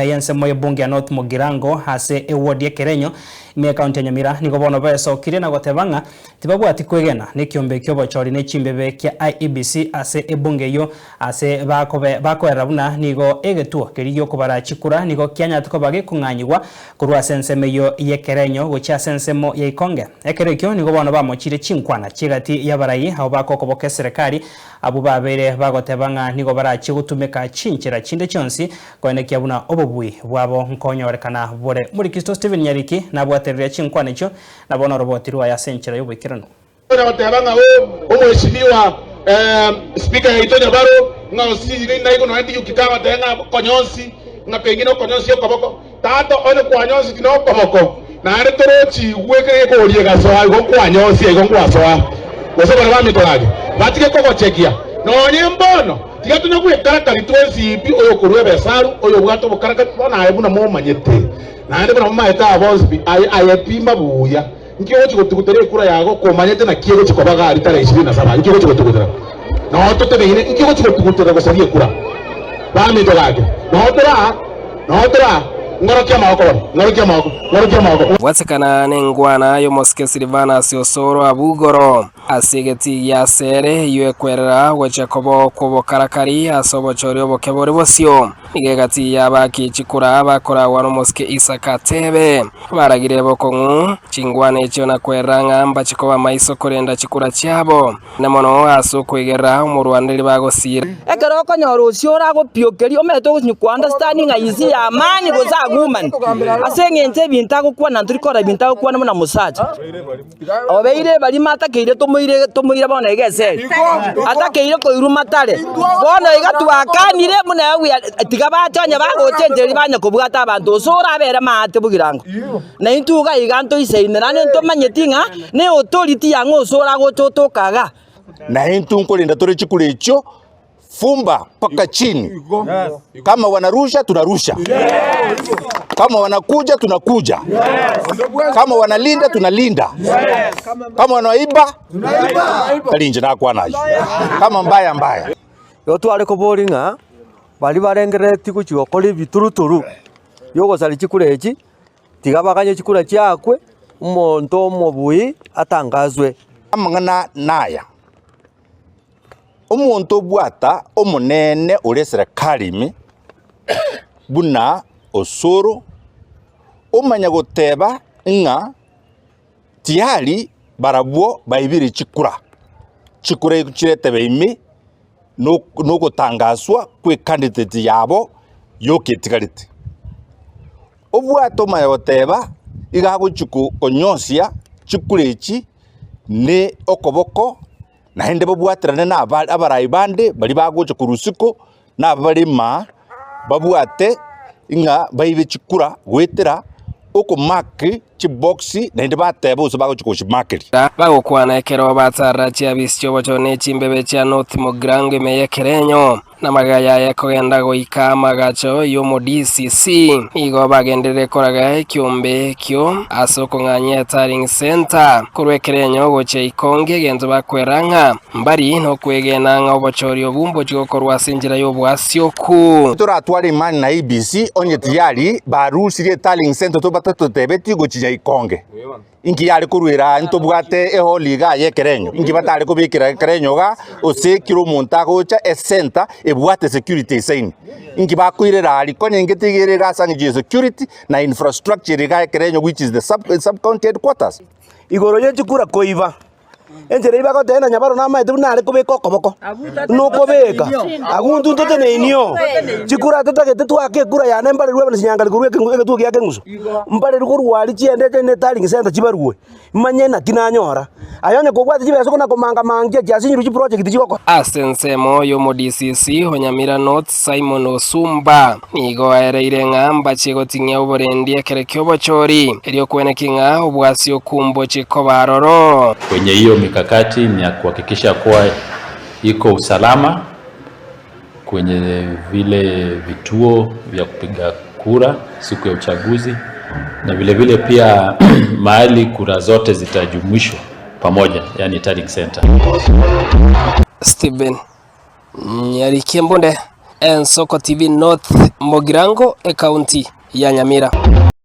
Y'ensemo y'ebunge ya North Mugirango ase eward y'Ekerenyo ime y'ecounty ya Nyamira nigo bono besokirie na goteba ng'a tibabwati kwegena nekiombe ki'obochori ne chimbebe kia IEBC ase ebunge eyio ase bakobe bakoerera buna nigo egetuo keria giokobara chikura nigo kianyarete koba gekong'anyigwa korwa ase ensemo eyio y'Ekerenyo gochia ase ensemo ya Ikonge. Ekero ekio nigo bono bamochirie chinkwana chi'egati y'abarai abwo bakokoboka eserekari abwo babeire bagoteba ng'a nigo barachie gotumeka chinchera chinde chionsi Koenekia buna obobui bwabo nkonyorekana bore. Omorikristo Stephen Nyariki nabwatereria chinkwana echio, na bono oroboti rwaye ase enchera y'oboikeranu. Onya goteba ng'a oo omweshimiwa speaker yaito Nyabaro ng'a osiri naigo nonya ndiyuki kagoteba ng'a okonyonsi ng'a pengine okonyonsi okoboko tata onye kwanyonseti na okoboko naende torochigwe ekegori egasoa igo kwanyonsia igo ngwasoa gose baria baminto gaki batige kogochekia nonye mbono Tiga tonya gwekarakari twensi pi, oyokorua ebesaru, oyobwate obokarakari, bono aye buna momanyete, naende buna momaete aba bonsi pi, aye, aye pima buya. Nki ogochia gotugutera ekura yago komanyete naki egochia koba iga aria tarehe ishirini na saba? Nki ogochia gotugutera? Noo toteneine, nki ogochia gotugutera gosaria ekura? Baminto gaki, noo tore aa, noo tore aa, ng'orokia amaboko bono, ng'orokia amaboko, ng'orokia amaboko. Bwatekana nengwana y'omosike Silvanus Osoro abwo igoro. Ase egetii gi'Asere eyio ekwerera gochia koba okw'obokarakari ase obochori oboke bore bosio. Nigo egati y'abaaki chikura bakoragwa nomosike Isaka atebe, Baragire bokong'u chingwana echio na kwerera ng'a mbache koba maiso korenda chikura chiabo, na mono ase okoigerera omorwaneri bagosiira. Ekero okonyora osio oragopiokeria, omanyete ogochia ko understand ng'a isi ya amani gose agumani, ase eng'encho ebinto agokwana ntori korora ebinto agokwana buna mosacha. Obeire ebarima atakeire tomoire tomoire bono iga esegi, atakeire koirwa matare. Bono iga twakanire buna we are tiga bache onye bagochencheria banye kobwata abanto gose orabere maate bogirango. Na intwe iga iga ntoisaine naende ntomanyeti ng'a ne authority yang'o ase oragocha otoka igaa. Na intwe nkorenda tore chikura echio Fumba mpaka chini. Kama wanarusha tunarusha, kama wanakuja tunakuja, kama wanalinda tunalinda, kama wanaiba tari inche nakwana ayio, kama mbaya mbaya. Igo tware koboria ng'a baria barengereretie gochia gokora ebituruturu biogosaria chikura echi, tiga baganye chikura chiakwe, omonto omobui atangaswe. Amang'ana naya. Omonto obwata omonene ore eserekari ime buna osoro, omanya goteba ng'a tiyari barabwo baibire chikura, chikura chiretebe ime nogotangaswa kw'ecandidate yabo yoka etigarete. Obwate omanya goteba iga agochia konyosia chikura echi ne okoboko. Naende babwaterane nabarai bande baria bagocha korwa isiko, na abare imaa, babwate ng'a baibe chikura goetera okomark chibox naende batebe gose bagochia gochimakeria. Bagokwana ekero batarera chiabisi chi'obochori ne chimbebe chia North Mugirango ime y'ekerenyo. Namagega yaye kogenda goika amagacho y'omo-DCC. Nigo bagenderire koraga ekiombe ekio ase okong'anyia eTallying Centre korwa ekerenyo gochia ikonge egento bakwera ng'a mbari nokwegena ng'a obochori obwo mbochie gokorwa ase enchera y'oboasioku. Toratware imani na IEBC onye tiyari barusirie eTallying Centre tobatatotebetie gochia ikonge. Inki yare koruera aa ntobwate ehall igaa y'ekerenyo? Inki batare kobekera ekerenyo igaa ose kera omonto agocha esenta ebwate security esaini? Inki bakoirera aria? Konya inki tiga ere igaa ase eng'encho ya security na infrastructure ere igaa ekerenyo which is the sub sub county headquarters. Igoro ye chikura koiba. Enchera eyio bagoteba ng'a nyabaro namaete buna are kobeka okoboko, buna okobeka, agwo intwe ntoteneinio. Chikura totagete twake ekura yane mbarerwe abana chinyangari korwa ekeng'u egetuo gia keng'usu, mbarerwe korwa aria chiendete ne tallying centre chibarue, manye naki nanyora. Aye onye kobwate chibesa okona komanga mangia chiasinyirwe chiproject chigokora. Ase ensemo y'omo-DCC o Nyamira North Simon Osumba nigo aereire ng'a mbachie goting'ia oborendi ekero ki'obochori, erio kweneki ng'a obwasi okumbochie koba aroro. Kwenye hiyo mikakati ni ya kuhakikisha kuwa iko usalama kwenye vile vituo vya kupiga kura siku ya uchaguzi na vile vile pia mahali kura zote zitajumuishwa pamoja, yani tallying center. Stephen Nyariki Embunde, Ensoko TV North, Mogirango, Ekaunti ya Nyamira.